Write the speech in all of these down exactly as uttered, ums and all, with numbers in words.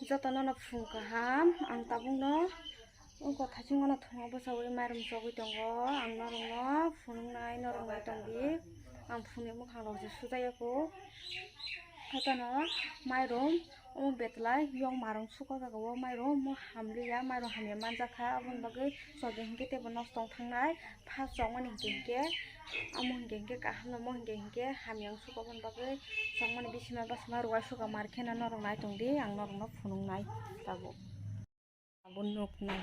Jotono no phung kaham, ang tabukno wngkha thaising mano thwngma bwchaui mairum chogwi tongo. Ang norokno phunuknai, norok nai tongdi. Ang phunukni mwkhang rok je sujaya kho. Jotono mairum omo betlai yong marung sukha jaga o mairum mo hamliya, mairum hamya manjakha, aboni bagwi chobwi hinkhe teibo nosto wng thangnai. First chokmani hinkhe hinkhe, amo hinkhe hinkhe kaham, amo hinkhe hinkhe hamya wng suka, aboni bagwi chokmani bisima basima rwai suka mar kheno norok nai tongdi, ang norokno phunuknai tabuk. Abo nuknai.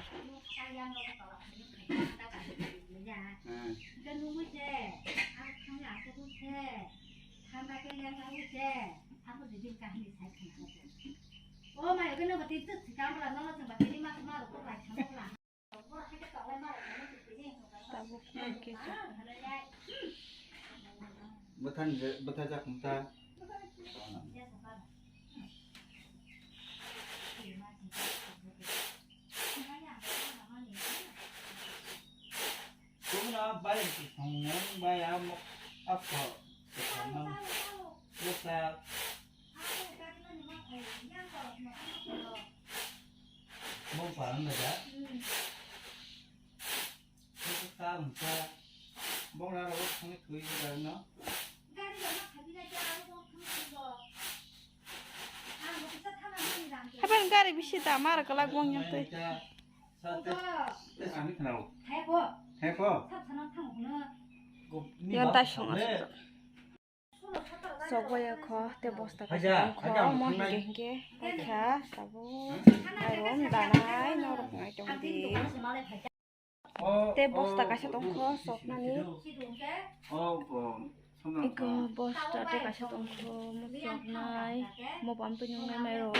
Tabuk nang kisa. Bwthani je, bwtha jak mtha. Kumna bai ki song nang bai amo akho. Bwsa. Mong parang da da. Bwsa wngkha. Bong rara bok thangwi thwi da no. Hapan gari bisi da mar kala gong yang tei. Sa te. Ani khnao. Hai ko. Hai ko. Sab sana thang hunu. Yan tai song asuk. Chokbaiya kho, tei bosta kaisa tongkho, omo hinkhe hinkhe paikha, tabuk mairum danai norok nai tongdi. Tei bosta kaisa tongkho choknani. Eko bosta tei kaisa tongkho, omo choknai, omo bam twi nungnai mairum.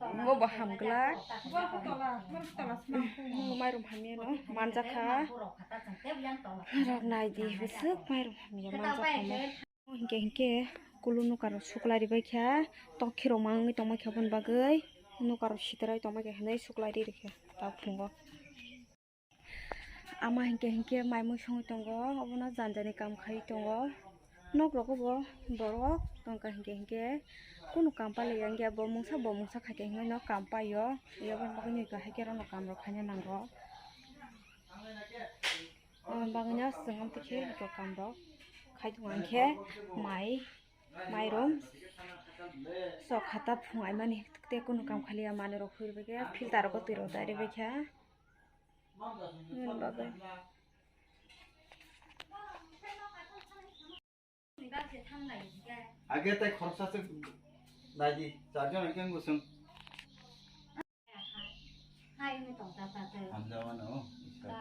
Omo bo ham glak. Omo mairum hamyano manjakha. Norok naidi, bwswk mairum hamya manjakha omo. Hinkhe hinkhe kulu nukarok suklai ribaikha, tokhirok mangwi tongbaikha aboni bagwi nukarok sitrai tongbaikha hinwi suklai ri rikha ta phungo. Ama hinkhe hinkhe mai mui songwi tongo, obono jani jani kam khai tongo. Nok rogo bo borok tongkha hinkhe hinkhe kunu kam paliya wngya, bo mungsa bo mungsa khaikhe hinwi no kam paio, aboni bagwi no haikhe oro no kam rok khaina nango. Aboni bagwino chwng amtwi khe eko kam rok khai tongo, hinkhe mai, mairum, sok hata phung aimani tei kunu kam khaliya manwi rok phuri bai khe filter rogo twi rok dai rw bai kha. Aboni bagwi. Age tai khoroksa se dai di, charjon hwnkhe wng swng. Hamjawano, Ishwar.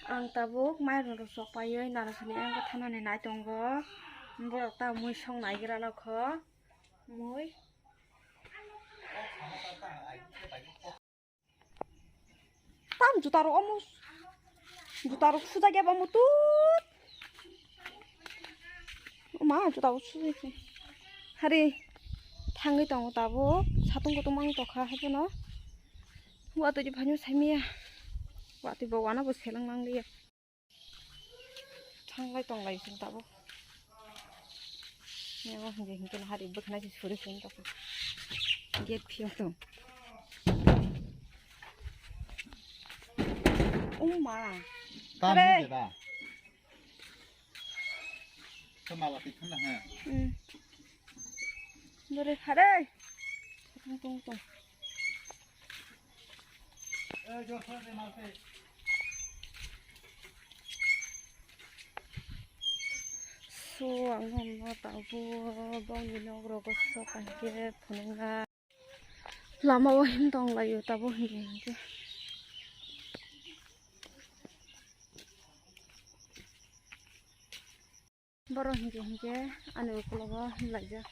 Ang tabuk mairum rok sok paiwi narasani ayang thanani nai tongo. Borok ta mui song nai gra nokho. Mui. Tam juta rok omo. Juta rok sujak ya ba mutu. Ma juta rok sujak ya. Hari thangwi tongo tabuk. Satung kutung mang tokha habono. Watwi di phano saimaya. Watwi bo wana bo selang lang liya. Thanglai tonglai chwng tabuk. Nemo hinkhe hinkhe no hari bwkhanai se suri chwng tabuk. Gate phiyok tong. Uma. Tam Hare. Hwnkhe da. Khe mala twi khwna ha. Hmm. Dore hare. Tong tong tong. So, ang no tabuk bongni nok rogo sok hinkhe phunukna. Lama o him tong laio tabuk hinkhe hinkhe. Borok hinkhe hinkhe ani ukulogo laijak.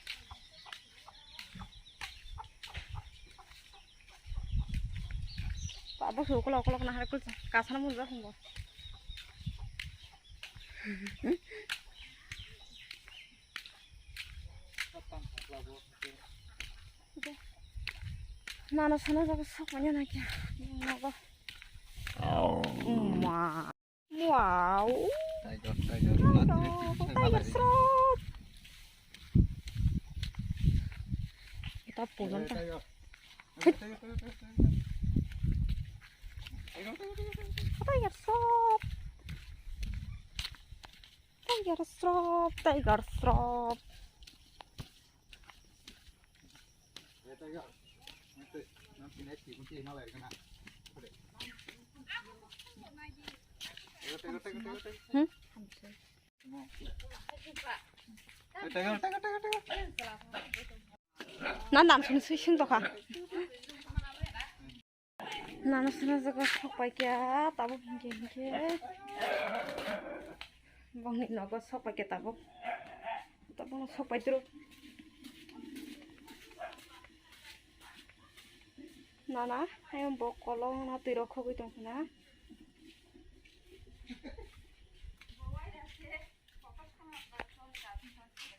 Abo se ukulok ukulok nahar kul kasana mun jak bo. Nana sana jaga sok manya na kya. Naga. Ma. Wow. Tiger, tiger. Tiger, tiger srot. Ta pulang ta. Tiger srop. Tiger srop, tiger srop. Hmm? Na nam sini sui sing tokha. Nana sina jaga sok pai kya, tabuk hinkhe hinkhe. Bongni nogo sok pai kya tabuk. Tabuk sok pai tru. Nana, ayang bok kolong na twi rok khogwi tong khna.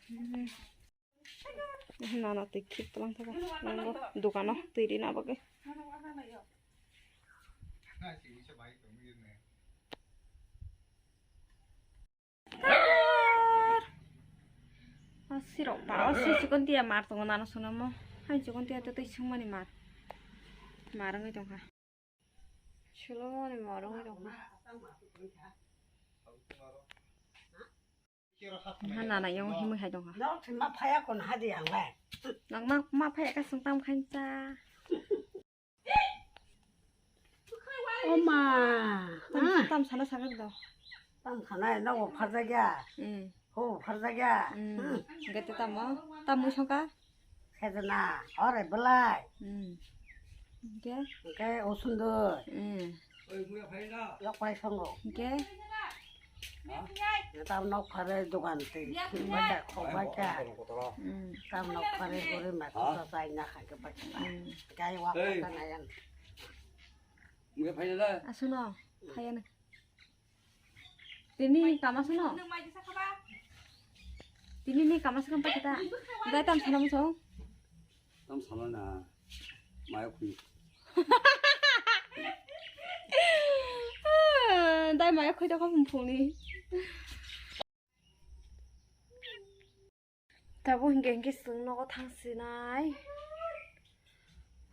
Hmm. Nana twi khip tlang thaka. Nangbo dukano twi rina bagwi. Asirok ba, asi chikon tiya mar tongo nana sunamo. Hai chikon tiya tei twi sungmani mar. Mar wngwi tongkha. Sulumoni mar wngwi tongkha. Ha nana yang himui hai tongkha. Nok thima phaya kon hadi ang lai. Nok ma, ma phaya ka sung tam khain cha. O ma. Tam, tam sana sana do. Tam khana nok pharja gya. Hmm. Ho pharja gya. Hmm. Hmm. Gete tamo, tam mui songka. Khejna, ore belai. Hmm. Hingke? Hingke o sundor. Hmm. Yok pai songo. Hingke? Tam nok phare dogan te, bacha, khok bacha. Hmm. Tam nok phare gori ma khok sa na kha ke bacha. Hmm. Gai wa ka na yan. Asuno, phayano. Tini kama suno. Tini ni kama suno pa kita. Dai tam sana muso. Tam sana na. Maya khui. Dai maya khui to ko phung ni. Tabuk hingke hingke chwng nogo thang sinai.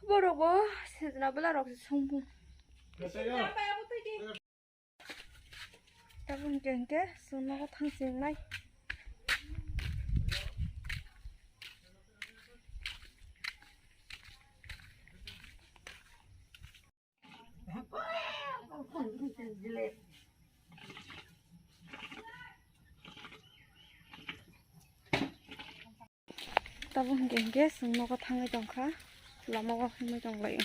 Borok bo sejna bwla rok se song. Tabuk hingke hingke chwng nogo thang sinai. Tabuk hingke hingke chwng nogo thangwi tongkha, lama o himwi tonglaio.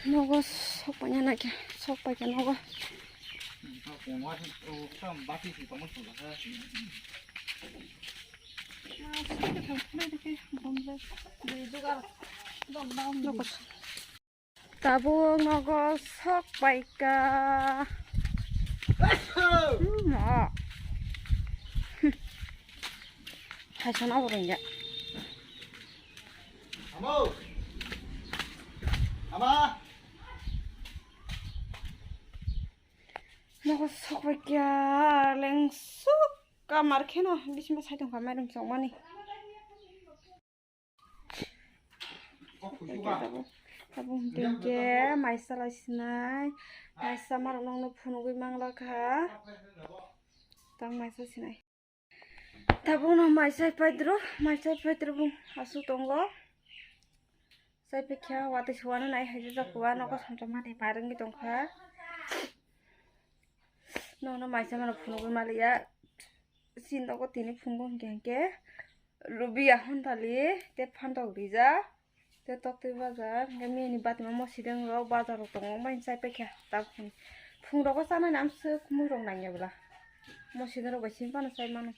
Nogo sok paina naikhe, sok paikhe nogo. Nogo. Tabuk nogo sok paika. Hmm, mo. Hai sana bo rengya. Amo. Ama. Nogo sok paika lengsuk kamar kheno bisingo sai tongkha mairum chongmani. Tabuk, tabuk hingke maisa lai sinai, maisa marok nokno phunugwi manglakha, tang maisa sinai. Tabuk no maisa paidro, maisa paidro bung aswk tongo. Sai pikha watwi suwano nai hai jak wa nogo samsok mani marwngwi tongkha. Nono maisa mano phunugwi maliya. Chini nogo tini phungo hingke hingke. Lubiya hontali, te phantok rijak, te toktwi bajak, hingke mini batimo mosideng rok bajar rok tongo, wngmani chai paikha tabuk phung, phung rogo chanai amswk mui rok nangya bwla, mosideng rok bai simi phano chai mano.